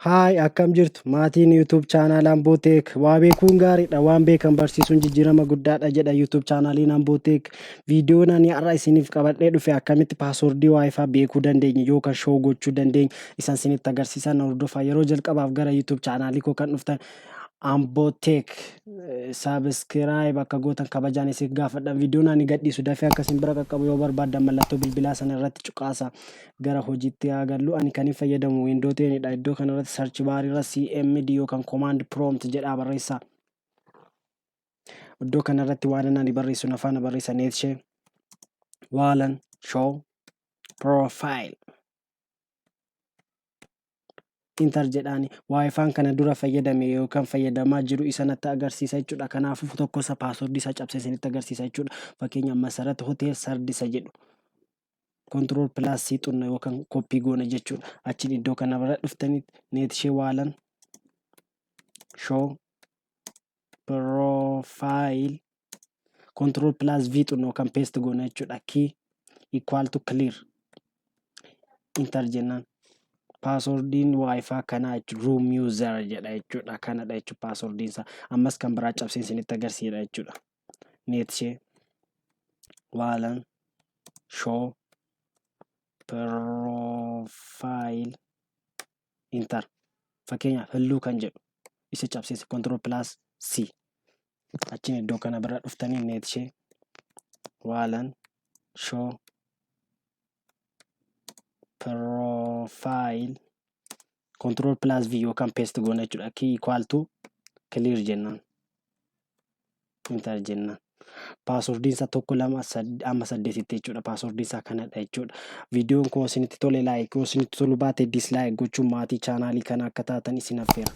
Haay, akkam jirtu maatiin YouTube channel Amboo Tech? Waa beekuun gaariidha, waan beekan barsiisuun jijjiirama guddaadha jedha YouTube chaanaaliin Amboo Tech. Viidiyoon ani har'a isiniif qabadhee dhufe akkamitti passwordii WiFi beekuu dandeenya yookaan show gochuu dandeenya isan isinitti agarsiisan hordofaa. Yeroo jalqabaaf gara YouTube chaanaalii koo kan dhuftan, Amboo Tech subscribe akka gootan kabajaan isin gaafadha. Viidiyoon ani gadhiisu dafee akka isin bira qaqqabu yoo barbaaddan, mallattoo bilbilaa sana irratti cuqaasa. Gara hojiitti haa gallu. Ani kan hin fayyadamu Windows 10 dha. Iddoo kanarratti search bar irra CMD yookaan command prompt jedhaa barreessaa. Iddoo kanarratti waan ani barreessu na faana barreessa: netsh wlan show profile, enter jedhaani. WiFi'n kana dura fayyadame yookaan fayyadamaa jiru isa natti agarsiisa jechuudha. Kanaafuu tokko isa passwordii isaa cabsee isinitti agarsiisa jechuudha. Fakkeenyaaf, Masarat Hotel Sardisa jedhu control plus C xunna yookaan copy goona jechuudha. Achiin iddoo kana bira dhuftanii netsh wlan show profile, control plus V xunna yookaan paste goona jechuudha. Key equal to clear, enter jennaan. Passwordiin WiFi kanaa jechuudha. Room user jedha jechuudha. Kanadha jechuudha passwordiin isaa. Ammas kan biraa cabsee isinitti agarsiisa jechuudha. Netsh wlan show profile, enter. Fakkeenyaaf, halluu kan jedhu isa cabsiise, control plus C. Achiin iddoo kana bira dhuftanii netsh wlan show profile, control plus V yookaan paste goona jechuudha. Key equal to clear jennaan. Enter jennaan. Passwordiin isaa tokko, lama, amma saddeetitti jechuudha. Passwordiin isaa kanadha jechuudha. Viidiyoon koo isinitti tole like, yoo isinitti tolu baate dislike gochuun maatii chaanaalii kana akka taatan isin affeera.